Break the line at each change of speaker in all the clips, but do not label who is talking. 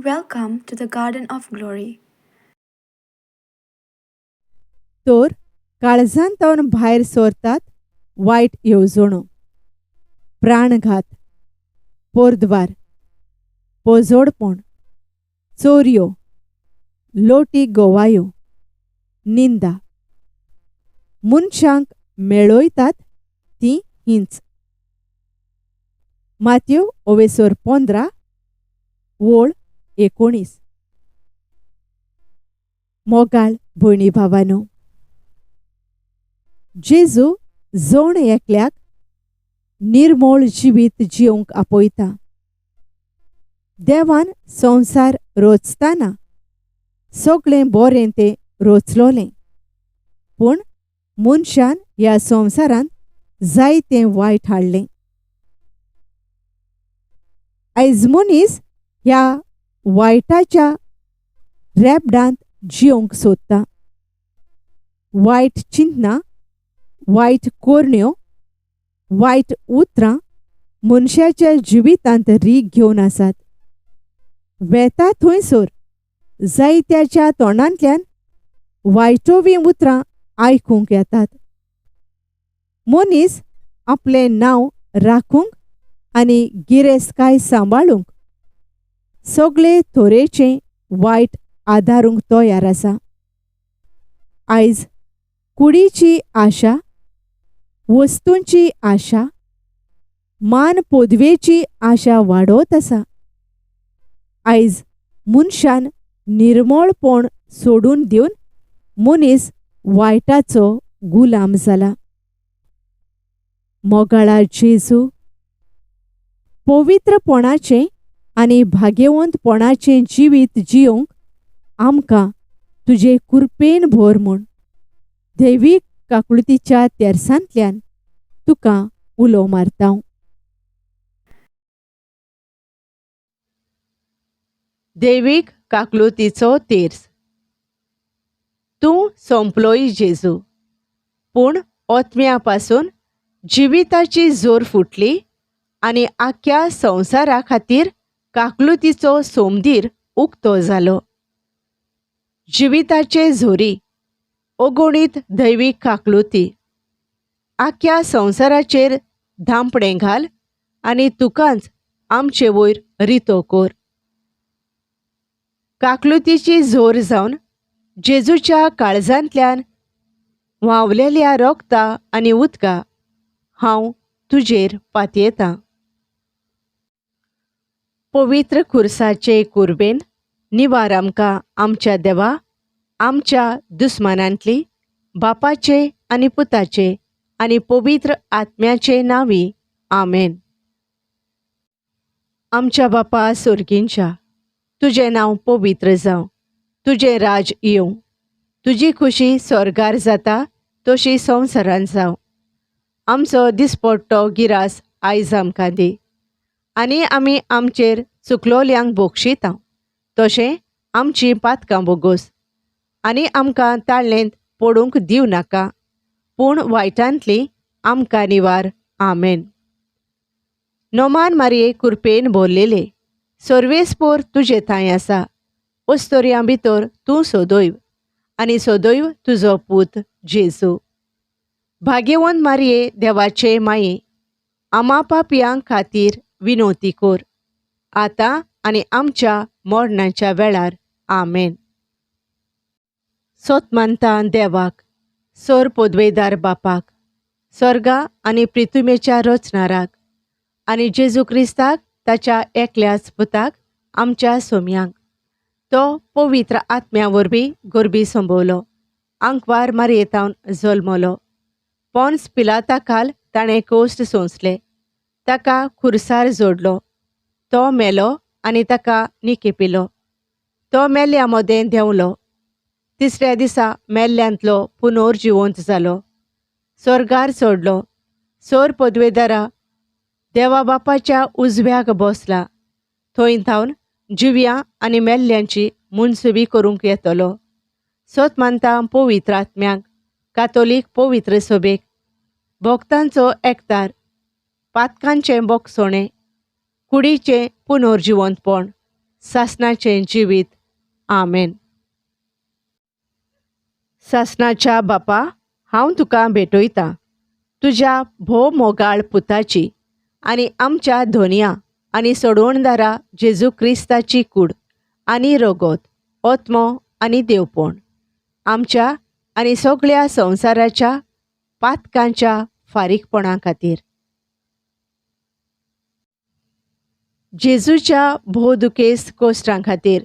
Welcome to the Garden of Glory.
तर काळजांतावन भायर सरतात वायट येवजणो, प्राणघात, पोरद्वार, पोजोडपण, चोरयो, लोटी गोवायो, निंदा. मनशांक मेळयतात ती हींच. मातयो ओवेसर 15 वळ 19. मोगाळ भयणी भावानो, जेजू जण एकल्याक निर्मोळ जिवीत जिवंक आपयता. देवान संवसार रोचतना सगळें बरें तें रोचलोलें, पूण मनशान ह्या संवसारांत जायतें वायट हाडलें. आयज मनीस ह्या वायटाच्या रेबडांत जिवंक सोदता. वायट चिंतना, वायट कोरण्यो, वायट उतरां मनशाच्या जिवितांत रीग घेवन आसात. वेता थंयसर जायत्याच्या तोंडांतल्यान वायटोवी उतरां आयकूंक येतात. मनीस आपलें नांव राखूंक आनी गिरेस्तकाय सांबाळूंक सगळे तरेचें वायट आदारूंक तयार आसा. आयज कुडीची आशा, वस्तूंची आशा, मान पदवेची आशा वाडत आसा. आयज मनशान निर्मळपण सोडून दिवन मनीस वायटाचो गुलाम जाला. मोगाळा जेजू, पवित्रपणाचें आनी भाग्यवंतपणाचें जिवीत जिवंक आमकां तुजे कृपेन भर म्हूण दैवीक काकुळतीच्या तेरसांतल्यान तुका उलो मारता.
दैवीक काकलुतीचो तेर्स. तूं सोंपलोय जेजू, पूण ओतम्या पासून जिविताची जोर फुटली आनी आख्या संवसारा खातीर काकलुतीचो सोमदीर उक्तो जालो. जिविताचे झोरी अगणीत दैवीक काकलुती आख्या संवसाराचेर धांपणें घाल आनी तुकाच आमचे वयर रितो कर. काकलुतीची जोर जावन जेजूच्या काळजांतल्यान व्हांवलेल्या रोगता आनी उदका हांव तुजेर पातयेतां. पवित्र खुर्साचे कुर्बेन निवार आमकां आमच्या देवा, आमच्या दुस्मानांतली, बापाचे आनी पुताचे आनी पवित्र आत्म्याचे नांवी, आमेन. आमच्या बापा सोर्गींच्या, तुजें नांव पवित्र जावं, तुजें राज येवं, तुजी खुशी स्वर्गार जाता तशी संवसारान जावं. आमचो दिसपट्टो गिरास आयज आमकां दी आनी आमी आमचेर चुकलोल्यांक बोगशिता तशें आमचीं पातकां बोगोस आनी आमकां ताळ्ळेंत पडूंक दिवं नाका, पूण वायटांतली आमकां निवार, आमेन. नोमान मारये कुरपेन भरलेले सर्वेस्पोर तुजे थांय आसा, अस्तोरयां भितर तूं सदैव आनी सदैव तुजो पूत जेजू. भाग्यवंत मारये देवाचे माये, आमा पापयां खातीर विनोती कर, आतां आनी आमच्या मरणाच्या वेळार, आमेन. सोत मानता देवाक, सोर पदवेदार बापाक, स्वर्गा आनी प्रितुमेच्या रचणाराक आनी जेजू क्रिस्ताक ताच्या एकल्याच पुताक आमच्या सोम्यांक, तो पवित्र आत्म्या वरवीं गोरबी संभवलो, आंकवार मारयेतावन जल्मलो, पोन्स पिलाता खाल ताणें कोश्ट सोंसले, ताका खुर्सार जोडलो, तो मेलो आनी ताका निकेपिलो, तो मेल्या मदें देंवलो, तिसऱ्या दिसा मेल्ल्यांतलो पुनर्जिवंत जालो, स्वर्गार चडलो, सोर पदवेदारा देवा बापाच्या उजव्याक बसला, थंय थावन जिव्या आनी मेल्ल्यांची मुनसुबी करूंक येतलो. सत मानता पवित्र आत्म्याक, कातोलीक पवित्र सभेक, भक्तांचो एकतार, पातकांचें बोगसोणें, कुडीचें पुनर्जिवंतपण, सासणाचें जिवीत. आमेन. सासणाच्या बापा, हांव तुका भेटयतां तुज्या भोव मोगाळ पुताची आनी आमच्या धोनया आनी सोडवणदारा जेजू क्रिस्ताची कूड आनी रगत, आत्मो आनी देवपण आमच्या आनी सगळ्या संवसाराच्या पातकांच्या फारीकपणा खातीर. जेजूच्या भोव दुखेस्त कोश्टां खातीर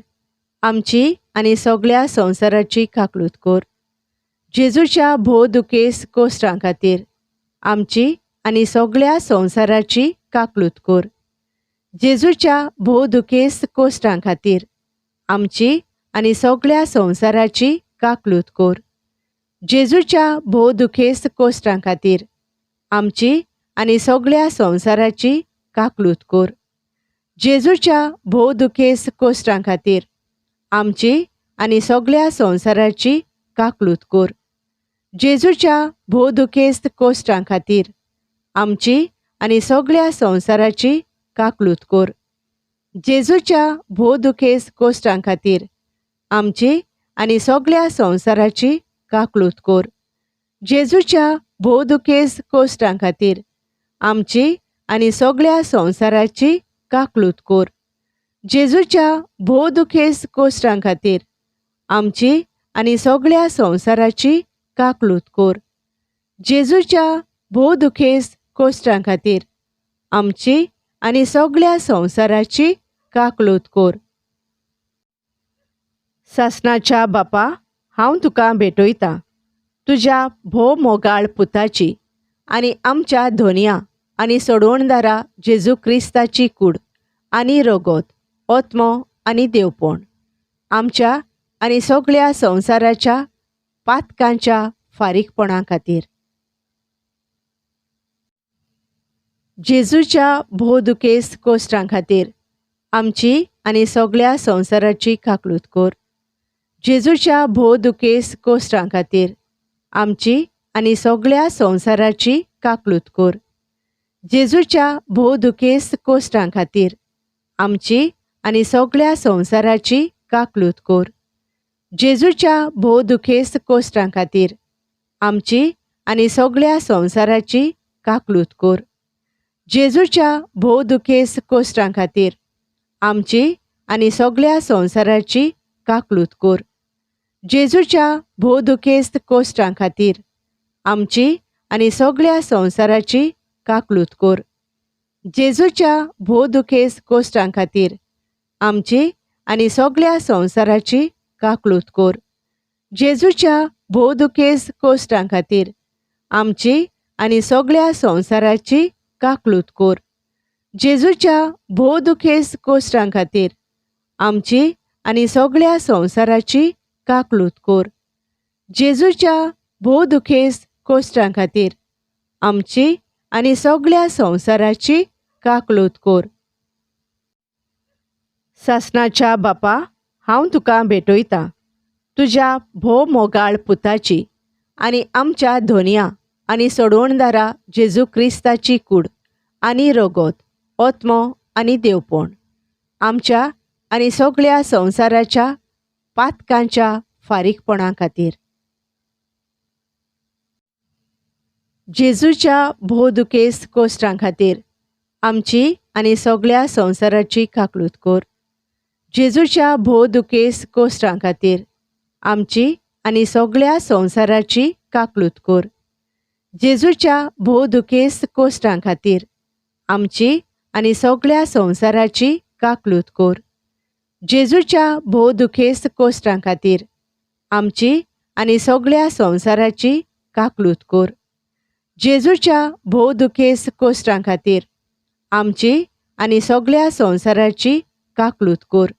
आमची आनी सगळ्या संवसाराची काकळूत कर. जेजूच्या भोव दुखेस्त कोश्टां खातीर आमची आनी सगळ्या संवसाराची काकळूत कर. जेजूच्या भोव दुखेस्त कोश्टां खातीर आमची आनी सगळ्या संवसाराची काकळूत कर. जेजूच्या भोव दुखेस्त कोश्टां खातीर आमची आनी सगळ्या संवसाराची काकळूत कर. जेजूच्या भोव दुखेस्त कोश्टां खातीर आमची आनी सगळ्या संवसाराची काकळूत कर. जेजूच्या भोव दुखेस्त कोश्टां खातीर आमची आनी सगळ्या संवसाराची काकळूत कर. जेजूच्या भोव दुखेस्त कोश्टां खातीर आमची आनी सगळ्या संवसाराची काकळूत कर. जेजूच्या भोव दुखेस्त कोश्टां खातीर आमची आनी सगळ्या संवसाराची काकळूत कर. जेजूच्या भोव दुखेस्त कोश्टां खातीर आमची आनी सगळ्या संवसाराची काकळूत कर. जेजूच्या भोव दुखेस्त कोश्टां खातीर आमची आनी सगळ्या संवसाराची काकळूत कर. सासणाच्या बापा, हांव तुका भेटयतां तुज्या भोव मोगाळ पुताची आनी आमच्या धोनया आनी सोडवणदारा जेजू क्रिस्ताची कूड आनी रगत, आत्मो आनी देवपण आमच्या आनी सगळ्या संवसाराच्या पातकांच्या फारीकपणा खातीर. जेजूच्या भोव दुखेस्त कोश्टां खातीर आमची आनी सगळ्या संवसाराची काकळूत कर. जेजूच्या भोव दुखेस्त कोश्टां खातीर आमची आनी सगळ्या संवसाराची काकळूत कर. जेजूच्या भोव दुखेस्त कोश्टां खातीर आमची आनी सगळ्या संवसाराची काकळूत कर. जेजूच्या भोव दुखेस्त कोश्टां खातीर आमची आनी सगळ्या संवसाराची काकळूत कर. जेजूच्या भोव दुखेस्त कोश्टां खातीर आमची आनी सगळ्या संवसाराची काकळूत कर. जेजूच्या भोव दुखेस्त कोश्टां खातीर आमची आनी सगळ्या संवसाराची काकळूत कर. जेजूच्या भोव दुखेस्त कोश्टां खातीर आमची आनी सगळ्या संवसाराची काकळूत कर. जेजूच्या भोव दुखेस्त कोश्टां खातीर आमची आनी सगळ्या संवसाराची काकळूत कर. जेजूच्या भोव दुखेस्त कोश्टां खातीर आमची आनी सगळ्या संवसाराची काकळूत कर. जेजूच्या भोव दुखेस्त कोश्टां खातीर आमची आनी सगळ्या संवसाराची काकळूत कर. सासणाच्या बापा, हांव तुका भेटयतां तुज्या भोव मोगाळ पुताची आनी आमच्या धोनया आनी सोडवणदारा जेजू क्रिस्ताची कूड आनी रगत, आत्मो आनी देवपण आमच्या आनी सगळ्या संवसाराच्या पातकांच्या फारीकपणा खातीर. जेजूच्या भोव दुखेस्त कोश्टां खातीर आमची आनी सगळ्या संवसाराची काकळूत कर. जेजूच्या भोव दुखेस्त कोश्टां खातीर आमची आनी सगळ्या संवसाराची काकळूत कर. जेजूच्या भोव दुखेस्त कोश्टां खातीर आमची आनी सगळ्या संवसाराची काकळूत कर. जेजूच्या भोव दुखेस्त कोश्टां खातीर आमची आनी सगळ्या संवसाराची काकळूत कर. जेजूच्या भोव दुखेस्त कोश्टां खातीर आमची आनी सगळ्या संवसाराची काकळूत कर.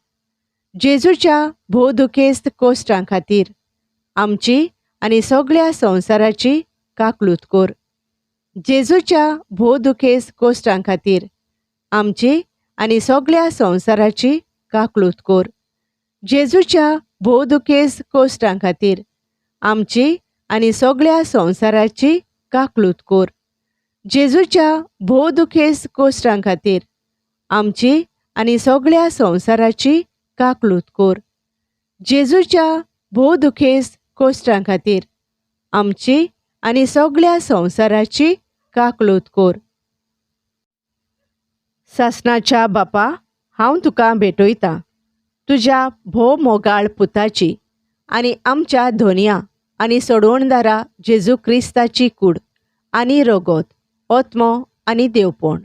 जेजूच्या भोव दुखेस्त कोश्टां खातीर आमची आनी सगळ्या संवसाराची काकळूत कर. जेजूच्या भोव दुखेस्त कोश्टां खातीर आमची आनी सगळ्या संवसाराची काकळूत कर. जेजूच्या भोव दुखेस्त कोश्टां खातीर आमची आनी सगळ्या संवसाराची काकळूत कर. जेजूच्या भोव दुखेस्त कोश्टां खातीर आमची आनी सगळ्या संवसाराची काकलूत कोर. जेजूच्या भोव दुखेस्त कोश्टां खातीर आमची आनी सगळ्या संवसाराची काकलूत कोर. सासणाच्या बापा, हांव तुका भेटयतां तुज्या भोव मोगाळ पुताची आनी आमच्या धोनया आनी सोडवणदारा जेजू क्रिस्ताची कूड आनी रगत, आत्मो आनी देवपण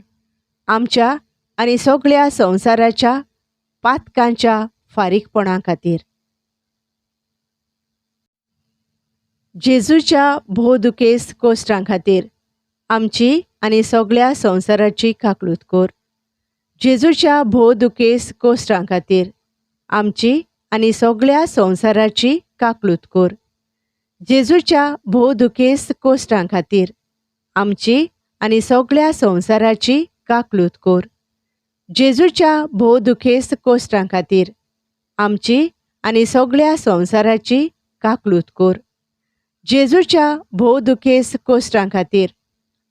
आमच्या आनी सगळ्या संवसाराच्या पातकांच्या फारीकपणा खातीर. जेजूच्या भोव दुखेस्त कोश्टां खातीर आमची आनी सगळ्या संवसाराची काकलूत कोर. जेजूच्या भोव दुखेस्त कोश्टां खातीर आमची आनी सगळ्या संवसाराची काकलूत कोर. जेजूच्या भोव दुखेस्त कोश्टां खातीर आमची आनी सगळ्या संवसाराची काकलूत कोर. जेजूच्या भोव दुखेस्त कोश्टां खातीर आमची आनी सगळ्या संवसाराची काकलूत कोर. जेजूच्या भोव दुखेस्त कोश्टां खातीर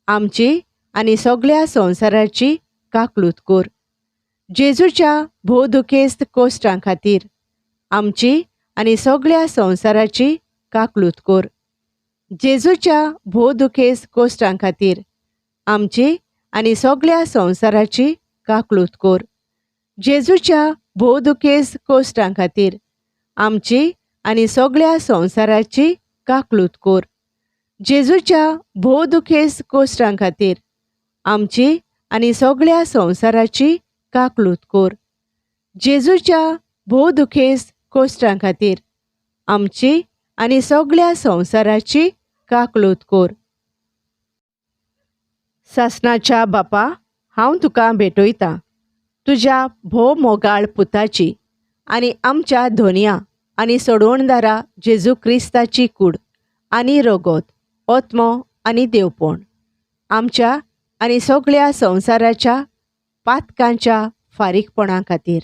आमची आनी सगळ्या संवसाराची काकलूत कोर. जेजूच्या भोव दुखेस्त कोश्टां खातीर आमची आनी सगळ्या संवसाराची काकलूत कोर. जेजूच्या भोव दुखेस्त कोश्टां खातीर आमची आनी सगळ्या संवसाराची काकलूत कोर. जेजूच्या भोव दुखेस्त कोश्टां खातीर आमची आनी सगळ्या संवसाराची काकलूत कोर. जेजूच्या भोव दुखेस्त कोश्टां खातीर आमची आनी सगळ्या संवसाराची काकलूत कोर. जेजूच्या भोव दुखेस्त कोश्टां खातीर आमची आनी सगळ्या संवसाराची काकलूत कोर. सासणाच्या बापा, हांव तुका भेटयतां तुज्या भोव मोगाळ पुताची आनी आमच्या धोनया आनी सोडवणदारा जेजू क्रिस्ताची कूड आनी रगत, आत्मो आनी देवपण आमच्या आनी सगळ्या संवसाराच्या पातकांच्या फारीकपणा खातीर.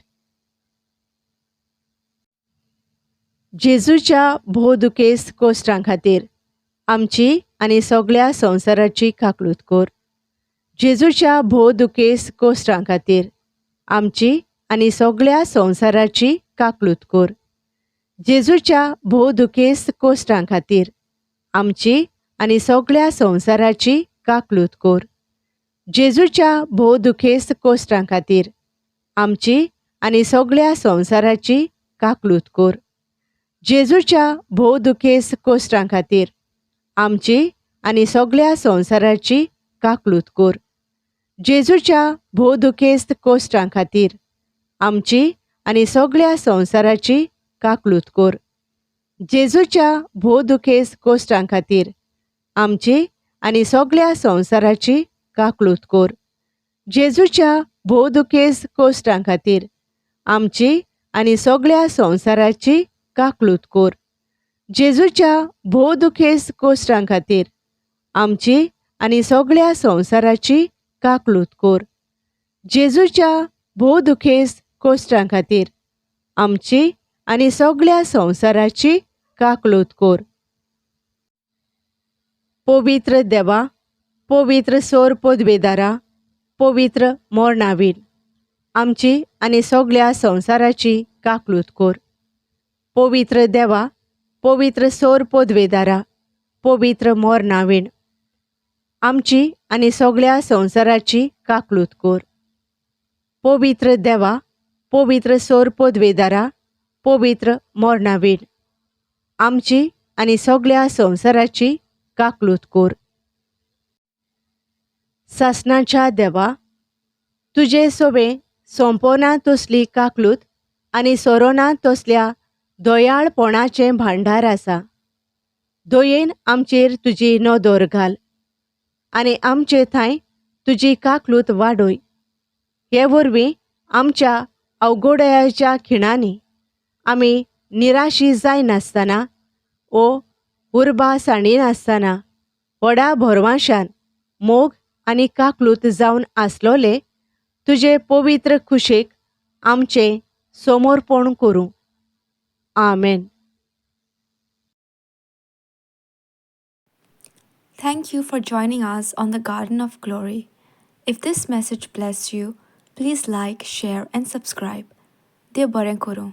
जेजूच्या भोव दुखेस्त कोश्टां खातीर आमची आनी सगळ्या संवसाराची काकलूत कोर. जेजूच्या भोव दुखेस्त कोश्टां खातीर आमची आनी सगळ्या संवसाराची काकलूत कोर. जेजूच्या भोव दुखेस्त कोश्टां खातीर आमची आनी सगळ्या संवसाराची काकलूत कोर. जेजूच्या भोव दुखेस्त कोश्टां खातीर आमची आनी सगळ्या संवसाराची काकलूत कोर. जेजूच्या भोव दुखेस्त कोश्टां खातीर आमची आनी सगळ्या संवसाराची काकलूत कोर. जेजूच्या भोव दुखेस्त कोश्टां खातीर आमची आनी सगळ्या संवसाराची काकलूत कोर. जेजूच्या भोव दुखेस्त कोश्टां खातीर आमची आनी सगळ्या संवसाराची काकलूत कोर. जेजूच्या भोव दुखेस्त कोश्टां खातीर आमची आनी सगळ्या संवसाराची काकलूत कोर. जेजूच्या भोव दुखेस्त कोश्टां खातीर आमची आनी सगळ्या संवसाराची काकलूत कोर. जेजूच्या भोव दुखेस्त कोश्टां खातीर आमची आनी सगळ्या संवसाराची काकलूत कोर. पवित्र देवा, पवित्र सोर पदवेदारा, पवित्र मोरणावीर आमची आनी सगळ्या संवसाराची काकलूत कोर. पवित्र देवा, पवित्र सोर पदवेदारा, पवित्र मोरणावीण आमची आनी सगळ्या संवसाराची काकलूत कोर. पवित्र देवा, पवित्र सोर पदवेदारा, पवित्र मोरणावीण आमची आनी सगळ्या संवसाराची काकलूत कोर. सासणाच्या देवा, तुजे सोबे सोंपोना तसली काकलूत आनी सोरोना तसल्या दयाळपणाचें भांडार आसा. दयेन आमचेर तुजी नदर घाल आनी आमचे थंय तुजी काकलूत वाडय. हे वरवीं आमच्या अवघडयाच्या खिणांनी आमी निराशी जायनासतना ओ उर्बा सांडिनासतना व्हडा भरवांशान मोग आनी काकलूत जावन आसलोले तुजे पवित्र खुशेक आमचें समर्पण करूं. आमेन.
Thank you for joining us on the Garden of Glory. If this message blessed you, please like, share, and subscribe. देव बरें करूं.